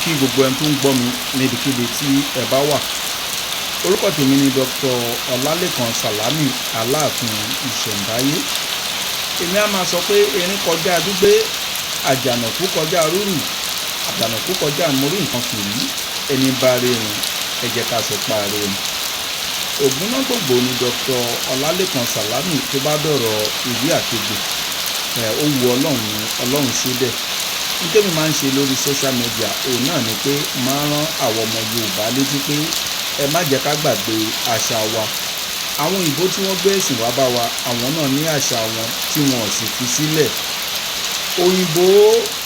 Kí gbogbo ẹni tó ń gbọ́ mi níbikíbi tí ẹ bá wà. Orúkọ tèmi ni Dr. Ọlálékan Sàlámì, Aláàfin Ìṣẹ̀ǹbáyé. Èmi a máa sọ pé erin kọjá gbígbé, àjànàkú kọjá rúrù, àjànàkú kọjá mórí nǹkan fìrí. Ẹni bá rérin, ẹ jẹ́ ká sọ pa rérin. Ògúnnágbòǹgbò ni Dr. Ọlálékan Sàlámì tó bá dọ̀rọ̀ ìwé àtegbò. Ó wu Ọlọ́run ni Ọlọ́run ṣe bẹ́ẹ̀. Ní tèmi máa ń ṣe lórí social media, òun náà ni pé máa rán àwọn ọmọ Yorùbá létí pé ẹ má jẹ́ ká gbàgbé àṣà wa. Àwọn òyìnbó tí wọ́n gbé ẹ̀sìn wá bá wa, àwọn náà ní àṣà wọn tí wọn ò sì fi sílẹ̀. Òyìnbó,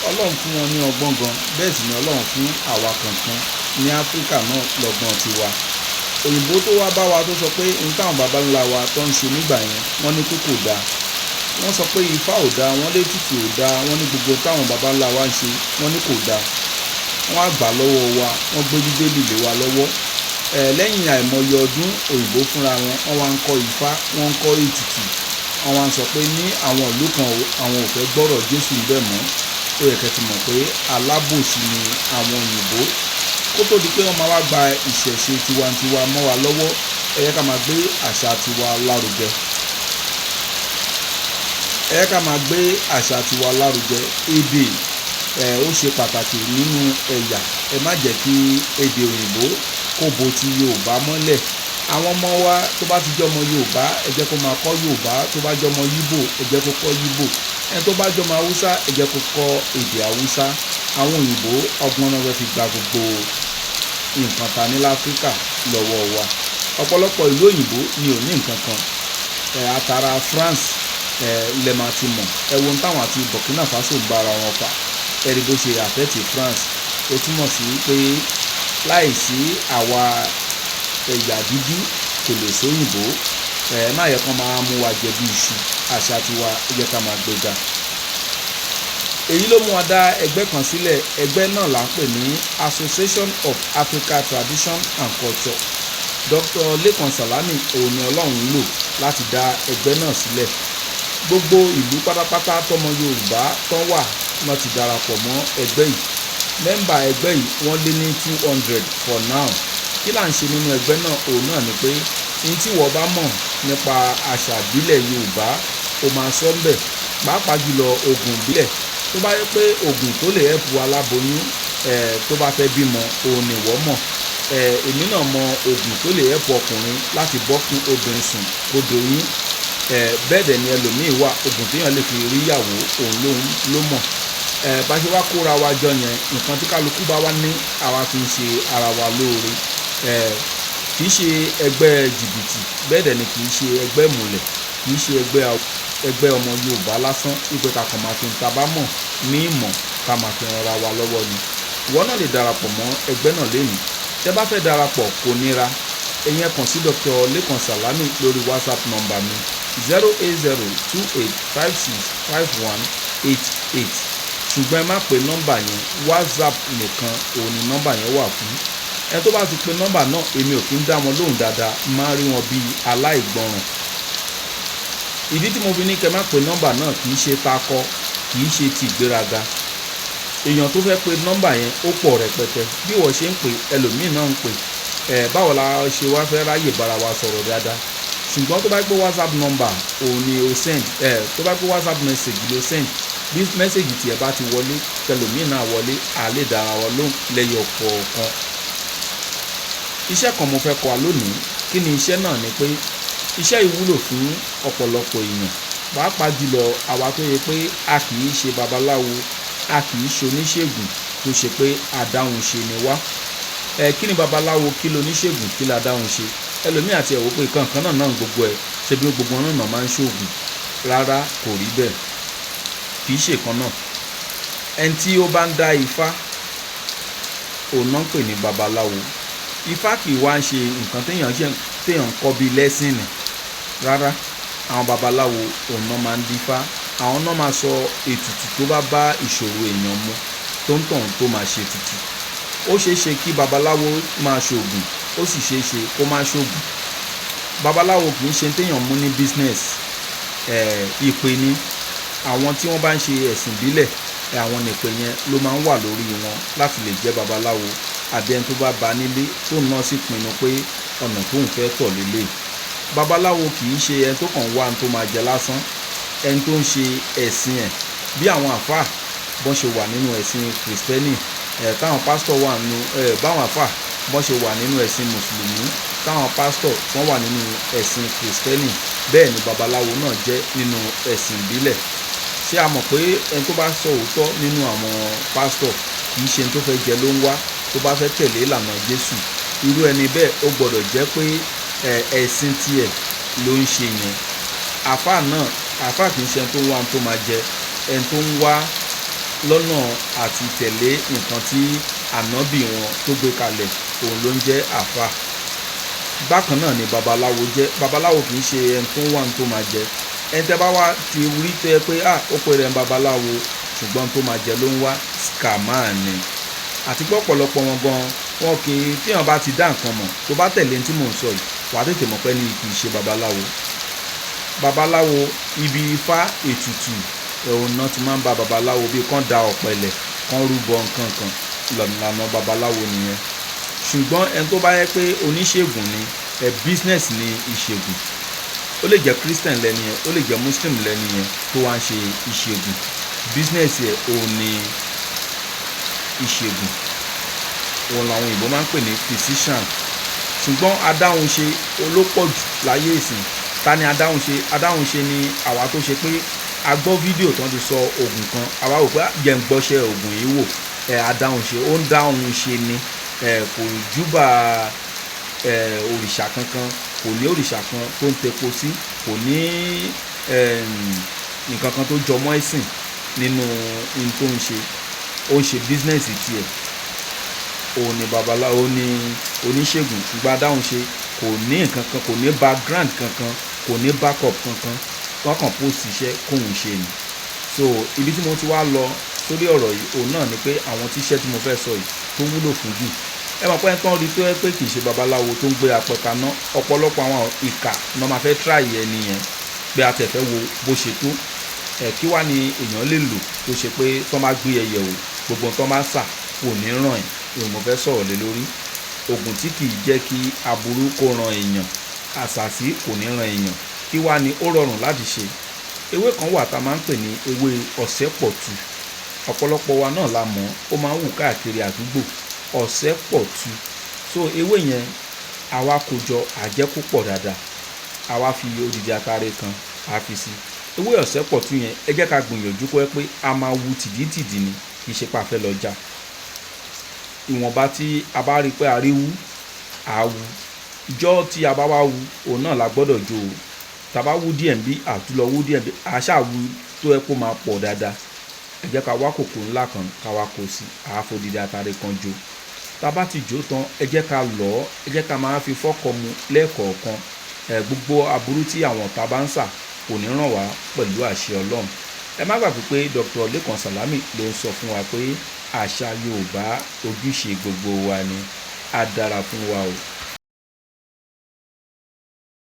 Ọlọ́run fún wọn ní ọgbọ́n gan, bẹ́ẹ̀ sì ni Ọlọ́run fún àwa kankan ní Áfríkà náà lọ́gbọ́n tiwa. Òyìnbó tó wá bá wa tó sọ pé ohun táwọn baba ńlá wa tó ń ṣe nígbà yẹn, wọ́n ní pé kò dáa. Wọ́n sọ pé Ifá ò dáa, wọ́n létùtù ò dáa, wọ́n ní gbogbo táwọn baba ńlá wa ń ṣe, wọ́n ní kò dáa. Wọ́n á gbà lọ́wọ́ wa, wọ́n gbé Bíbélì lé wa lọ́wọ́. Lẹ́yìn àìmọye ọdún, òyìnbó fúnra wọn, wọ́n wá ń kọ́ Ifá, wọ́n ń kọ́ ètùtù. Wọ́n wá ń sọ pé ní àwọn ìlú kan o, àwọn ò fẹ́ gbọ́rọ̀ Jésù ńbẹ̀ mọ́. Ó yẹ kẹ́ ti mọ̀ pé alábòsí ni àwọn òyìnbó. Kó tó di pé wọ́n máa wá gba ìṣẹ̀ṣe tiwantiwa mọ́ wa lọ́wọ́, ẹ jẹ́ ká máa gbé àṣà tiwa lárugẹ. Ẹ jẹ́ ká máa gbé àṣà tiwa lárugẹ. Èdè, ó ṣe pàtàkì nínú ẹ̀yà. Ẹ má jẹ́ kí èdè òyìnbó kó bo ti Yorùbá mọ́lẹ̀. Àwọn ọmọ wa tó bá ti jẹ́ ọmọ Yorùbá, ẹ jẹ́ kó máa kọ́ Yorùbá. Tó bá jẹ́ ọmọ Íbò, ẹ jẹ́ kó kọ́ Íbò. Ẹni tó bá jẹ́ ọmọ Haúsá, ẹ jẹ́ kó kọ́ èdè Haúsá. Àwọn òyìnbó, ọgbọ́n náà fẹ́ fi gba gbogbo nǹkan ta ní láfríkà lọ́wọ́ wa. Ọ̀pọ̀lọpọ̀ ìlú òyìnbó ni ò ní nǹkan kan. Àtàrà France, lẹ máa ti mọ̀. Ẹ wo ohun táwọn àti Burkina Faso ń bá ara wọn fà. Ẹ rí bó ṣe affect France. Ó túmọ̀ sí pé láìsí àwa ẹ̀yà dúdú, kò lè sóyìnbó. Ẹ má yẹ kán máa mú wa jẹ bí iṣu. Àṣà tiwa, ẹ jẹ́ ká máa gbéga. Èyí ló mú wa dá ẹgbẹ́ kan sílẹ̀. Ẹgbẹ́ náà là ń pè ní Association of Africa Tradition and Culture. Dr. Lékan Sàlámì, òun ni Ọlọ́run lò láti dá ẹgbẹ́ náà sílẹ̀. Gbogbo ìlú pátápátá tọmọ Yorùbá tán wà náà ti darapọ̀ mọ́ ẹgbẹ́ yìí. Member ẹgbẹ́ yìí, wọ́n lé ní 200 for now. Kí là ń ṣe nínú ẹgbẹ́ náà? Òun náà ni pé ní tí wọ́n bá mọ̀ nípa àṣà ìbílẹ̀ Yorùbá, ó máa sọ ń bẹ̀, pàápàá jùlọ oògùn ìbílẹ̀. Tó bá yẹ pé oògùn tó lè help aláboyún tó bá fẹ́ bímọ, òun ni ìwọ mọ̀. Èmi náà mọ oògùn tó lè help ọkùnrin láti bọ́kún obìnrin sùn kó doyún. Bẹ́ẹ̀ dẹ̀ ni ẹlòmíì wà, oògùn téèyàn lè fi rí ìyàwó, òun ló mọ̀. Bá ṣe wá kóra wa jọ yẹn, nǹkan tí kálukú bá wá ní, àwa fi ń ṣe ara wa lóore. Kì í ṣe ẹgbẹ́ jìbìtì, bẹ́ẹ̀ dẹ̀ ni kì í ṣe ẹgbẹ́ ìmùlẹ̀, kì í ṣe ẹgbẹ́ ọmọ Yorùbá lásán wípé ká kàn máa fi ta bá mọ̀ ní ìmọ̀, ká máa fi ran ara wa lọ́wọ́ ni. Ìwọ náà lè darapọ̀ mọ́ ẹgbẹ́ náà lénìí. Tẹ́ bá fẹ́ darapọ̀, kò nira. Ẹ̀yin ẹ kàn sí Dr. Lékan Sàlámì lórí WhatsApp number mi, 08028565188. Ṣùgbọ́n ẹ má pe nọ́mbà yẹn, WhatsApp nìkan òun ni nọ́mbà yẹn wà fún. Ẹni tó bá ti pe nọ́mbà náà, èmi ò kí ń dá wọn lóhùn dáadáa, máa rí wọn bíi aláìgbọràn. Ìdí tí mo fi ní kẹ́ má pe nọ́mbà náà, kì í ṣe takọ, kì í ṣe ti ìgbéraga. Èèyàn tó fẹ́ pe nọ́mbà yẹn, ó pọ̀ rẹpẹtẹ. Bí wọ́n ṣe ń pè, ẹlòmíì náà ń pè. Báwo la ṣe wá fẹ́ ráyè bára wa sọ̀rọ̀ dáadáa? Ṣùgbọ́n tó bá pé WhatsApp number òun ni o send, tó bá pé WhatsApp message ló send, bí message tiẹ̀ bá ti wọlé, tẹlòmíì náà wọlé, à lè dára wa lóhùn lẹ́yọ kọ̀ọ̀kan. Iṣẹ́ kan mo fẹ́ kọ́ wa lónìí. Kí ni iṣẹ́ náà? Ni pé iṣẹ́ yìí wúlò fún ọ̀pọ̀lọpọ̀ èèyàn, pàápàá jùlọ àwa tó yẹ pé a kì í ṣe babaláwo, a kì í ṣe oníṣègùn, tó ṣe pé adáhunṣe ni wá. Kí ni babaláwo? Kí lo oníṣègùn? Kí la dáhùn ṣe? Ẹlòmíì àti ẹ̀wò pé nǹkan kan náà náà gbogbo ẹ̀ ṣe, bí gbogbo náà náà máa ń ṣoògùn. Rárá, kò rí bẹ́ẹ̀, kì í ṣe kan náà. Ẹni tí ó bá ń dá ifá, òun náà ń pè ní babaláwo. Ifá kì í wá ń ṣe nǹkan téèyàn ṣe téèyàn ń kọ́ bíi lẹ́sìn ni rárá. Àwọn babaláwo, òun náà máa ń dífá. Àwọn náà máa sọ ètùtù tó bá bá ìṣòro èèyàn mu, tó ń tàn tó máa ṣe ètùtù. Ó ṣeé ṣe kí babaláwo máa ṣoògùn, ó sì ṣeé ṣe kó má ṣoògùn. Babaláwo kì í ṣe téèyàn mú ní business. Ìpè ni. Àwọn tí wọ́n bá ń ṣe ẹ̀sìn ìbílẹ̀. Àwọn nìpè yẹn ló máa ń wà lórí wọn láti lè jẹ́ babaláwo, àbí ẹni tó bá ba nílé tóun náà sì pinnu pé ọ̀nà tóun fẹ́ tọ̀ lélẹ̀. Babaláwo kì í ṣe ẹni tó kàn wá ní tó máa jẹ lásán, ẹni tó ń ṣe ẹ̀sìn ẹ̀. Bí àwọn àfáà bọ́n ṣe wà nínú ẹ̀sìn Kìrìsìtẹ́nì, ẹ̀ táwọn pásítọ̀ wà nínú ẹ̀, báwọn àfáà bọ́n ṣe wà nínú ẹ̀sìn Mùsùlùmí, táwọn pásítọ̀ wọ́n wà nínú ẹ̀sìn Kìrìsìtẹ́nì, bẹ́ẹ̀ ni babaláwo náà jẹ́ nínú ẹ̀sìn ìbílẹ̀. Ṣé a mọ̀ pé ẹni tó bá sọ òótọ́ nínú àwọn pásítọ̀, kì í ṣe ẹni tó fẹ́ jẹ ló ń wá, tó bá fẹ́ tẹ̀lé ìlànà Jésù, irú ẹni bẹ́ẹ̀ ó gbọ́dọ̀ jẹ́ pé ẹ̀sìn tiẹ̀ ló ń ṣe yẹn. Àfáà náà, àfáà kì í ṣe ẹni tó ń wá ohun tó máa jẹ, ẹni tó ń wá lọ́nà àti tẹ̀lé nǹkan tí ànábì wọn tó gbé kalẹ̀, òun ló ń jẹ́ àfáà. Bákan náà ni babaláwo jẹ́. Babaláwo kì í ṣe ẹni tó ń wá ohun tó máa jẹ. Ẹni tẹ́ bá wá ti rí tó yẹ pé ó pe rẹ̀ ń babaláwo, ṣùgbọ́n tó máa jẹ ló ń wá, scammer ni. Àti pé ọ̀pọ̀lọpọ̀ wọn gan, wọn kì í, tí èèyàn bá ti dá nǹkan mọ̀, tó bá tẹ̀lé ohun tí mò ń sọ yìí, wà á tètè mọ̀ pé ẹni kì í ṣe babaláwo. Babaláwo, ibi ifá ètùtù, òun náà ti máa ń bá babaláwo, bí kán da ọ̀pẹ̀lẹ̀, kán rúbọ nǹkan kan, lànà babaláwo nìyẹn. Ṣùgbọ́n ẹni tó bá yẹ pé oníṣègùn ni, business ni ìṣègùn. Ó lè jẹ́ Christian lẹ́ni yẹn, ó lè jẹ́ Muslim lẹ́ni yẹn tó wá ń ṣe ìṣègùn. Business ẹ̀ òun ni ìṣègùn. Òun làwọn òyìnbó máa ń pè ní physician. Ṣùgbọ́n adáhunṣe olópọ̀jù láyé ìsìn. Ta ni adáhunṣe? Adáhunṣe ni àwa tó ṣe pé a gbọ́ fídíò tí wọ́n ti sọ òògùn kan, àwa rò pé jẹ́ ń gbọ́ṣẹ́ òògùn yìí wò. Adáhunṣe, ó ń dá ohun ṣe ni. Kò júbà òrìṣà kankan, kò ní òrìṣà kan tó ń tepo sí, kò ní nǹkan kan tó jọmọ́ ẹ̀sìn nínú ohun tó ń ṣe. Ó ń ṣe business tiẹ̀. Òun ni babaláwo, òun ni oníṣègùn. Ṣùgbọ́n adáhunṣe kò ní nǹkan kan, kò ní background kankan, kò ní backup kankan. Wọ́n kàn post iṣẹ́ kóun ṣe ni. So ibi tí mo ti wá lọ sórí ọ̀rọ̀ yìí, òun náà ni pé àwọn tí iṣẹ́ tí mo fẹ́ sọ yìí tó wúlò fún jù. Ẹ mọ̀ pé ẹni tó ń rí tó yẹ pé kì í ṣe babaláwo tó ń gbé apẹ kaná, ọ̀pọ̀lọpọ̀ àwọn ìkà náà máa fẹ́ try ẹni yẹn pé a tẹ̀ fẹ́ wo bó ṣe tó. Kí wá ni èèyàn lè lò tó ṣe pé tó máa gbé ẹyẹ wò, gbogbo tó máa sà kò ní ràn ẹ́. Òun mo fẹ́ sọ̀rọ̀ lé lórí. Ògùn tí kì í jẹ́ kí aburú kó ran èèyàn, àsàsí kò ní ran èèyàn. Kí wá ni ó rọrùn láti ṣe? Ewé kan wà tá a máa ń pè ní ewé ọ̀sẹ̀pọ̀tù. Ọ̀pọ̀lọpọ̀ wa náà la mọ̀, ó máa ń wù káàkiri àdúgbò. Ọ̀sẹ̀pọ̀tù. So ewé yẹn, àwa kó jọ, a jẹ́ kó pọ̀ dáadáa. Àwa fi odidi atare kan, a fi sí. Ewé ọ̀sẹ̀pọ̀tù yẹn, ẹ jẹ́ ká gbìyànjú kó jẹ́ pé a máa wu tìdítìdí ni, kì í ṣe pé a fẹ́ lọ já. Ìwọ̀nba tí a bá rí pé a rí wú, a wú. Ijọ́ tí a bá wá wú, òun náà la gbọ́dọ̀ jó o. Tí a bá wú díẹ̀ ńbí, a tún lọ wú díẹ̀ ńbí, a ṣà wú tó yẹ kó máa pọ̀ dáadáa. Ẹ jẹ́ ká wá kòkò ńlá kan ká wá kó sí, a fi odidi atare kan jó. Tí a bá ti jó tán, ẹ jẹ́ ká lọ̀ ọ́, ẹ jẹ́ ká máa fi fọ́kọ mu lẹ́ẹ̀kọ̀ọ̀kan. Gbogbo aburú tí àwọn ọ̀tá bá ń sà kò ní ràn wá pẹ̀lú àṣẹ Ọlọ́run. Ẹ má gbàgbé pé Dr. Lekan Salami ló ń sọ fún wa pé àṣà Yorùbá ojúṣe gbogbo wa ni. Á dára fún wa o.